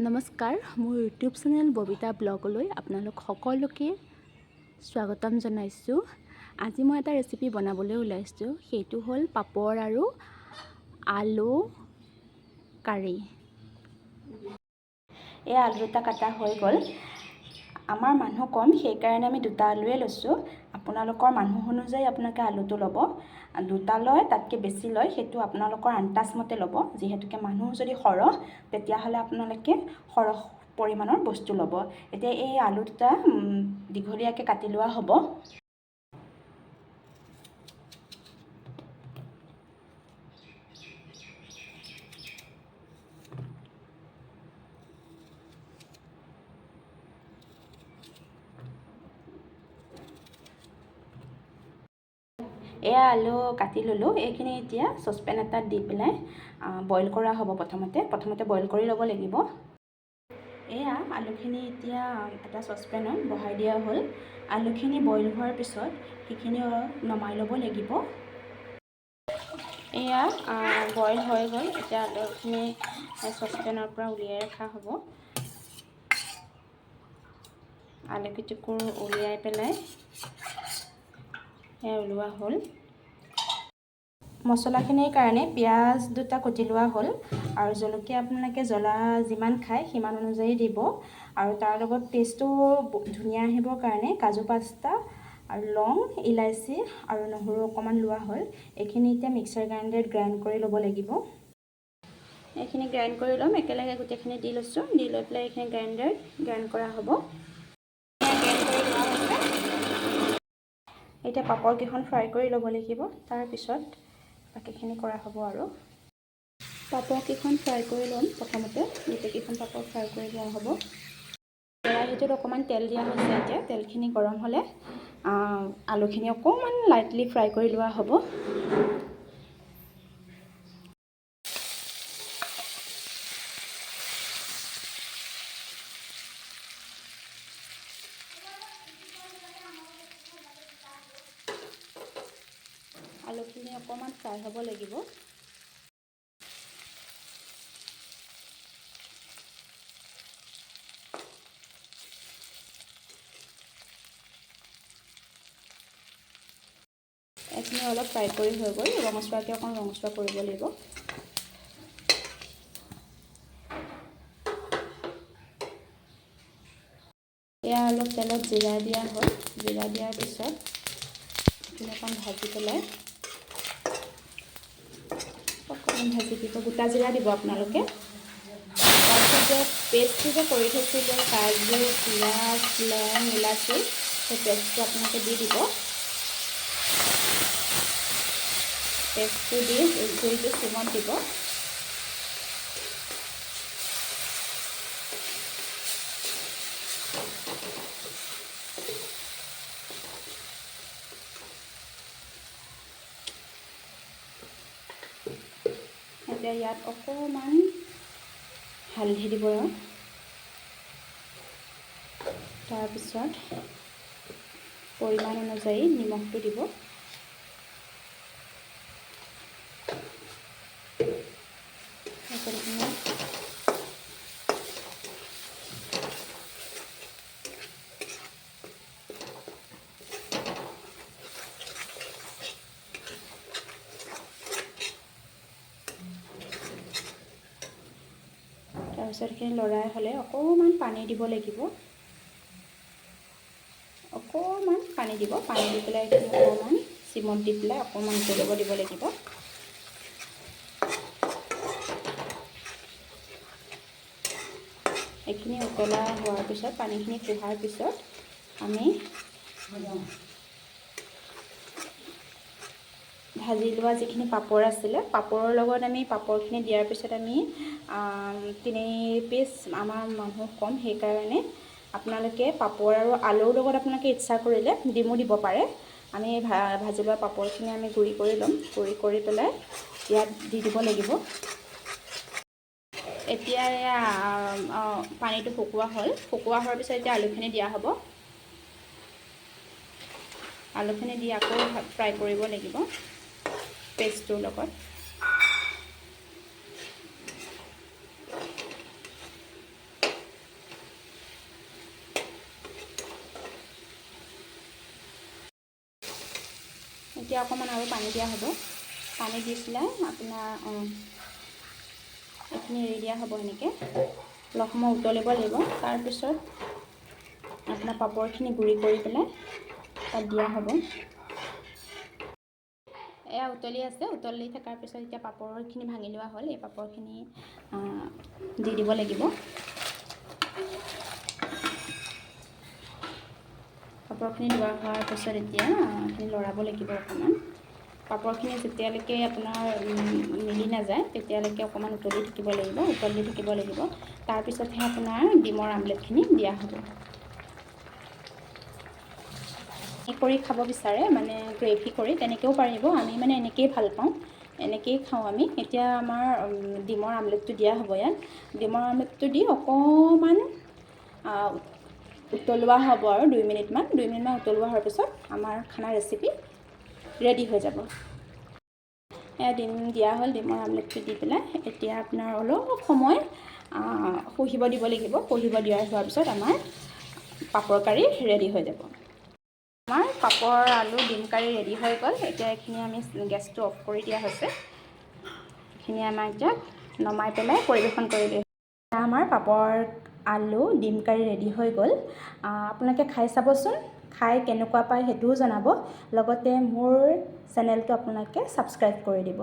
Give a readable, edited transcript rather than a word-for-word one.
নমস্কাৰ, মোৰ YouTube channel Babita ব্লগলৈ আপোনালোক সকলোকে স্বাগতম জনাইছোঁ। আজি মই এটা ৰেচিপি বনাবলৈ ওলাইছোঁ, সেইটো হ'ল পাপৰ আৰু আলু কাৰী। এই আলু দুটা কটা হৈ গ'ল। আমাৰ মানুহ কম, সেইকাৰণে আমি দুটা আলুৱে লৈছোঁ। আপোনালোকৰ মানুহ অনুযায়ী আপোনালোকে আলুটো ল'ব। দুটা লয়, তাতকৈ বেছি লয়, সেইটো আপোনালোকৰ আন্দাজ মতে ল'ব। যিহেতুকে মানুহ যদি সৰহ, তেতিয়াহ'লে আপোনালোকে সৰহ পৰিমাণৰ বস্তু ল'ব। এতিয়া এই আলু দুটা দীঘলীয়াকৈ কাটি লোৱা হ'ব। এয়া আলু কাটি ল'লোঁ। এইখিনি এতিয়া চচপেন এটাত দি পেলাই বইল কৰা হ'ব। প্ৰথমতে প্ৰথমতে বইল কৰি ল'ব লাগিব। এয়া আলুখিনি এতিয়া এটা চচপেনত বহাই দিয়া হ'ল। আলুখিনি বইল হোৱাৰ পিছত সেইখিনি নমাই ল'ব লাগিব। এয়া বইল হৈ গ'ল। এতিয়া আলুখিনি চচপেনৰ পৰা উলিয়াই ৰখা হ'ব। আলুকেইটুকুৰ উলিয়াই পেলাই এয়া ওলোৱা হ'ল। মছলাখিনিৰ কাৰণে পিঁয়াজ দুটা কুটি লোৱা হ'ল আৰু জলকীয়া আপোনালোকে জ্বলা যিমান খায় সিমান অনুযায়ী দিব। আৰু তাৰ লগত টেষ্টটো ধুনীয়া আহিবৰ কাৰণে কাজু 5টা আৰু লং, ইলাচি আৰু নহৰু অকণমান লোৱা হ'ল। এইখিনি এতিয়া মিক্সাৰ গ্ৰাইণ্ডাৰত গ্ৰাইণ্ড কৰি ল'ব লাগিব। এইখিনি গ্ৰাইণ্ড কৰি ল'ম। একেলগে গোটেইখিনি দি লৈছোঁ। দি লৈ পেলাই এইখিনি গ্ৰাইণ্ডাৰত গ্ৰাইণ্ড কৰা হ'ব। গ্ৰাইণ্ড কৰি লোৱা হৈছে। এতিয়া পাপৰকেইখন ফ্ৰাই কৰি ল'ব লাগিব, তাৰপিছত বাকীখিনি কৰা হ'ব। আৰু পাপৰকেইখন ফ্ৰাই কৰি ল'ম। প্ৰথমতে গোটেইকেইখন পাপৰ ফ্ৰাই কৰি লোৱা হ'ব। কেৰাহীটোত অকণমান তেল দিয়া হৈছে। এতিয়া তেলখিনি গৰম হ'লে আলুখিনি অকণমান লাইটলি ফ্ৰাই কৰি লোৱা হ'ব। আলুখিনি অকণমান ফ্ৰাই হ'ব লাগিব। এইখিনি অলপ ফ্ৰাই কৰি হৈ গ'ল। ৰঙচুৱাকৈ অকণ ৰঙচুৱা কৰিব লাগিব। এয়া অলপ তেলত জিৰা দিয়া হ'ল। জিৰা দিয়াৰ পিছত এইখিনি অকণ ভাজি পেলাই, অকণমান ভাজি দিব। গোটা জিৰা দিব আপোনালোকে। তাৰপিছত যে পেষ্টটো যে কৰি থৈছিলোঁ, কাজু, পিঁয়াজ, লং, ইলাচি, সেই পেষ্টটো আপোনালোকে দি দিব। পেষ্টটো দি জুইটো চিমত দিব। এতিয়া ইয়াত অকণমান হালধি দিব। তাৰপিছত পৰিমাণ অনুযায়ী নিমখটো দিব। তাৰপিছত এইখিনি লৰাই হ'লে অকণমান পানী দিব লাগিব। অকণমান পানী দিব। পানী দি পেলাই এইখিনি অকণমান চিমত দি পেলাই অকণমান উতলিব দিব লাগিব। এইখিনি উতলা হোৱাৰ পিছত, পানীখিনি শোহাৰ পিছত আমি ভাজি লোৱা যিখিনি পাপৰ আছিলে, পাপৰৰ লগত আমি পাপৰখিনি দিয়াৰ পিছত আমি 3 পিচ, আমাৰ মানুহ কম, সেইকাৰণে আপোনালোকে পাপৰ আৰু আলুৰ লগত আপোনালোকে ইচ্ছা কৰিলে ডিমো দিব পাৰে। আমি ভাজি লোৱা পাপৰখিনি আমি গুড়ি কৰি ল'ম। গুড়ি কৰি পেলাই ইয়াত দি দিব লাগিব। এতিয়া এয়া পানীটো শুকোৱা হ'ল। শুকোৱা হোৱাৰ পিছত এতিয়া আলুখিনি দিয়া হ'ব। আলুখিনি দি আকৌ ফ্ৰাই কৰিব লাগিব পেষ্টটোৰ লগত। এতিয়া অকণমান আৰু পানী দিয়া হ'ব। পানী দি পেলাই আপোনাৰ এইখিনি এৰি দিয়া হ'ব। এনেকৈ অলপ সময় উতলিব লাগিব। তাৰপিছত আপোনাৰ পাপৰখিনি গুড়ি কৰি পেলাই তাত দিয়া হ'ব। এয়া উতলি আছে। উতলি থকাৰ পিছত এতিয়া পাপৰখিনি ভাঙি লোৱা হ'ল। এই পাপৰখিনি দি দিব লাগিব। পাপৰখিনি লোৱা হোৱাৰ পিছত এতিয়া এইখিনি লৰাব লাগিব অকণমান। পাপৰখিনি যেতিয়ালৈকে আপোনাৰ মিলি নাযায়, তেতিয়ালৈকে অকণমান উতলি থাকিব লাগিব, উতলি থাকিব লাগিব। তাৰপিছতহে আপোনাৰ ডিমৰ আমলেটখিনি দিয়া হ'ব। কৰি খাব বিচাৰে মানে গ্ৰেভি কৰি তেনেকৈও পাৰিব। আমি মানে এনেকৈয়ে ভাল পাওঁ, এনেকৈয়ে খাওঁ আমি। এতিয়া আমাৰ ডিমৰ আমলেটটো দিয়া হ'ব ইয়াত। ডিমৰ আমলেটটো দি অকণমান উতলোৱা হ'ব আৰু 2 মিনিটমান। 2 মিনিটমান উতলোৱা হোৱাৰ পিছত আমাৰ খানা ৰেচিপি ৰেডি হৈ যাব। এয়া ডিম দিয়া হ'ল। ডিমৰ আমলেটটো দি পেলাই এতিয়া আপোনাৰ অলপ সময় শুহিব দিব লাগিব। শুহিব দিয়া হোৱাৰ পিছত আমাৰ পাপৰ কাৰী ৰেডি হৈ যাব। আমাৰ পাপৰ আলু ডিম কাৰী ৰেডি হৈ গ'ল। এতিয়া এইখিনি আমি গেছটো অফ কৰি দিয়া হৈছে। এইখিনি আমাক এতিয়া নমাই পেলাই পৰিৱেশন কৰি দিয়া। আমাৰ পাপৰ আলু ডিম কাৰী ৰেডি হৈ গ'ল। আপোনালোকে খাই চাবচোন। খাই কেনেকুৱা পায় সেইটোও জনাব। লগতে মোৰ চেনেলটো আপোনালোকে ছাবস্ক্ৰাইব কৰি দিব।